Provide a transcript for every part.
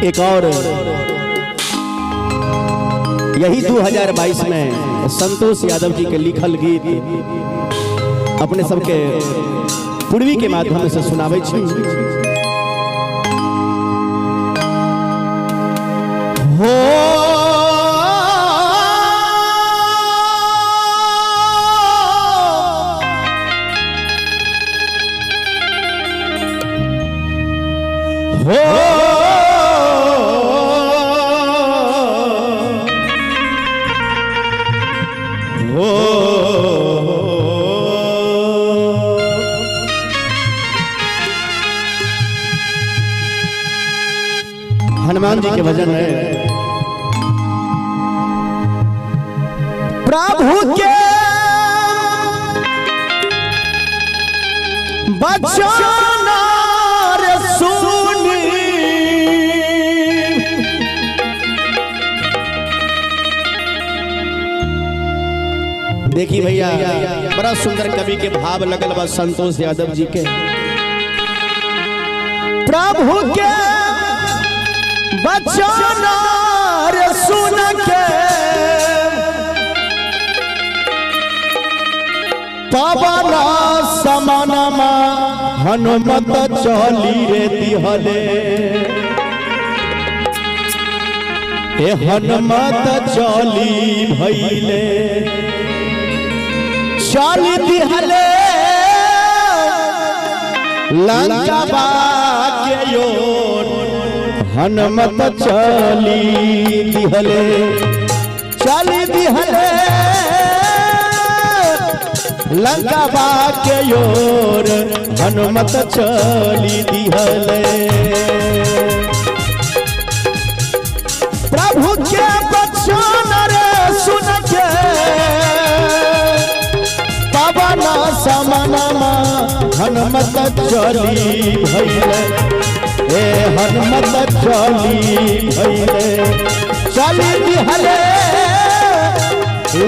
एक और यही 2022 में संतोष यादव जी के लिखल गीत अपने सबके पूर्वी के माध्यम से सुनाबै छी। हो हो हो हनुमान जी के भजन है। प्रभु के बचना रे सुनी, देखी भैया बड़ा सुंदर कवि के भाव लगल बा संतोष यादव जी के। प्रभु के बचना रे सुन के पवन समानमा हनुमत चली रे दिहले, ए हनुमत चली भइले, चली दिहले लंका के your Hanumat चली दिहले, चली दिहले लंका के your Hanumat चली दिहले। प्रभु के बचन रे सुन के पवन समानमा हनुमत चली भइले, ए हनुमत चली भइले, चली दिहले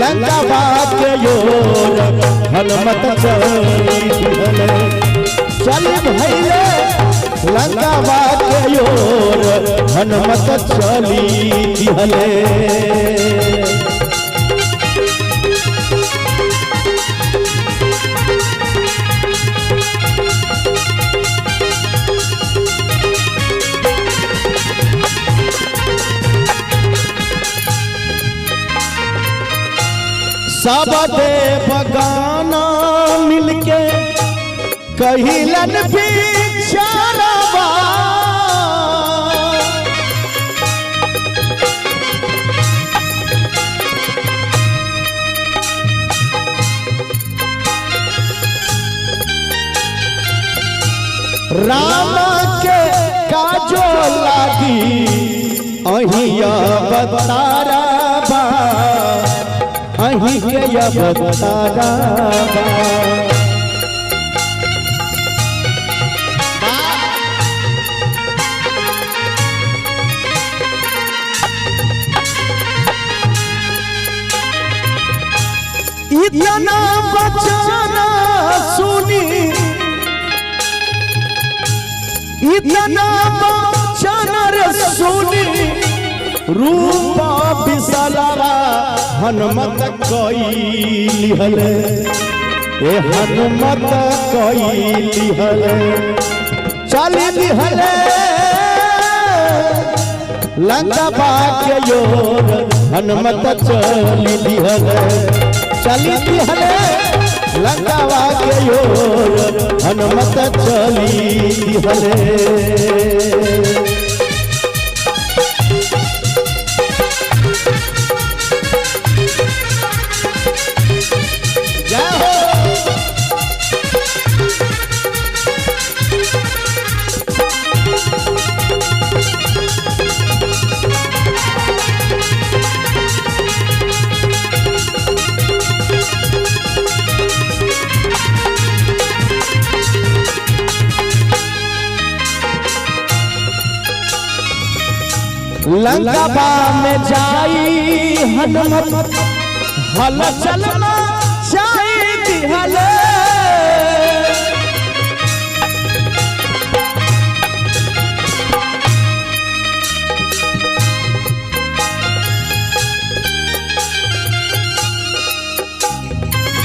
लंका के your Hanumat चली दिहले, चली भइले लंका के your Hanumat चली दिहले। सब देव गाना मिलके कहिलन बिचारवा, राम के काजो लागी अहीं अवतारवा, अहीं के अवतारवा। इतना बचना सुनी, इतना बचना रे सुनी रूपा बिसलवा हनुमत कई लिहले, ए हनुमत कई लिहले, चली लिहले लंका के your Hanumat चली लिहले, चली लिहले लंका के your Hanumat चली लिहले। जय हो। लंका में जाई हनुमत हल चलना चाही दिहले,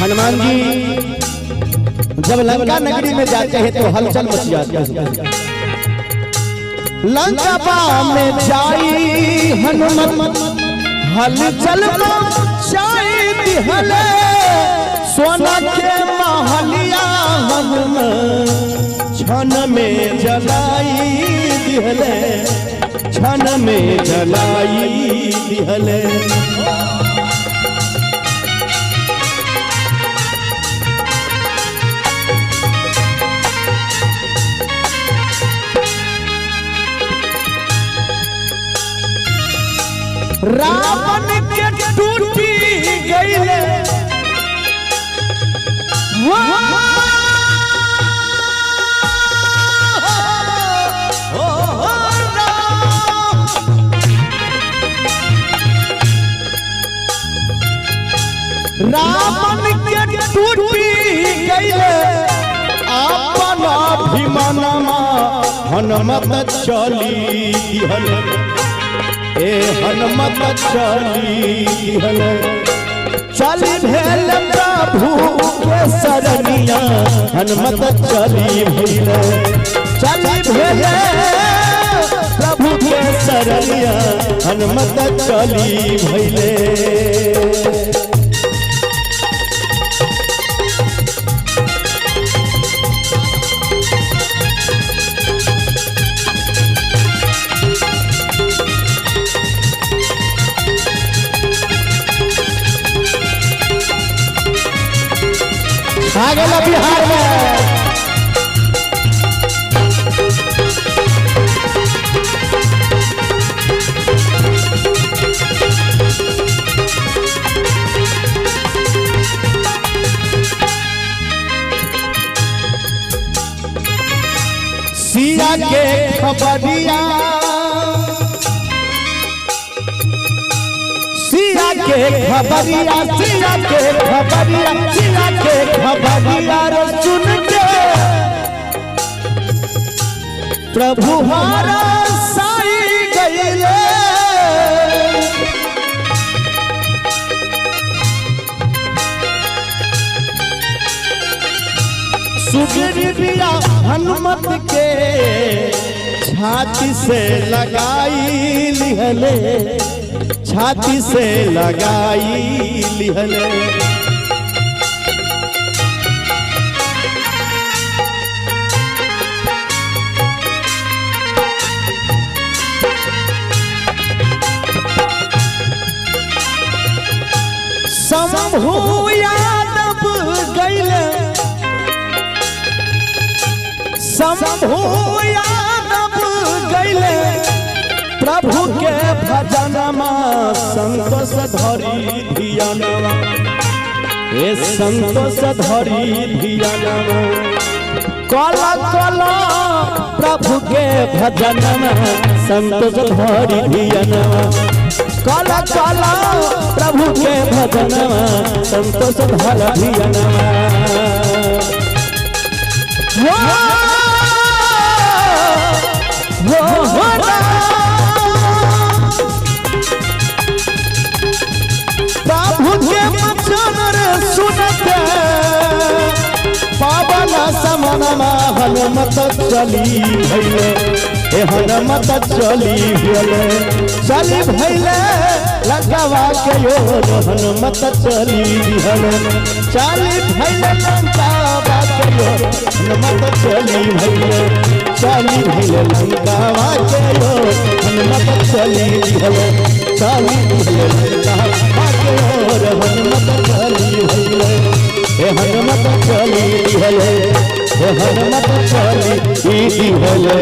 हनुमान जी जब लंका नगरी में जाते हैं तो हलचल मच जाती है। लंका में जाई हनुमत हलचल मचाई दिहले, सोना के महलिया हनुमत क्षण में जलाई दिहले, क्षण में जलाई दिहले। रावण के टूटी गईले रावण के टूटी गईले आपन अभिमानमा हनुमत चली दिहले, ए हनुमत चली दिहले। चली भेल प्रभु के शरणिया हनुमत चली भैले, चली भेल प्रभु के शरणिया हनुमत चली भैले। आ गया बिहार में। सिया के खबरिया, सिया के खबरिया, सिया के खबरिया, सिया के खबरिया रे सुन के प्रभु हमारा साई गईले। सुग्रीविया हनुमत के छाती से लगाई लिहले, छाती से लगाई लिहले। शंभू यादव गईले, शंभू यादव गईले प्रभु के भजनमा संतोष धरी धियानमा, ए संतोष धरी धियानमा। कल कल प्रभु के भजनमा संतोष धरी धियानमा, कल कल प्रभु के भजनमा संतोष धर धियानमा। हो हो प्रभु के वचन रे सुनते पावन समनमा हनुमत चली भैले, हे हनुमत चली भैले, चली भैले लंकावा के your Hanumat चली भैले, चली भैले लंकावा के your Hanumat चली भैले, चली भैले लंकावा के your Hanumat चली भैले, चली भैले लंकावा के your Hanumat चली भैले, हे हनुमत चली भैले, हे हनुमत चली भैले।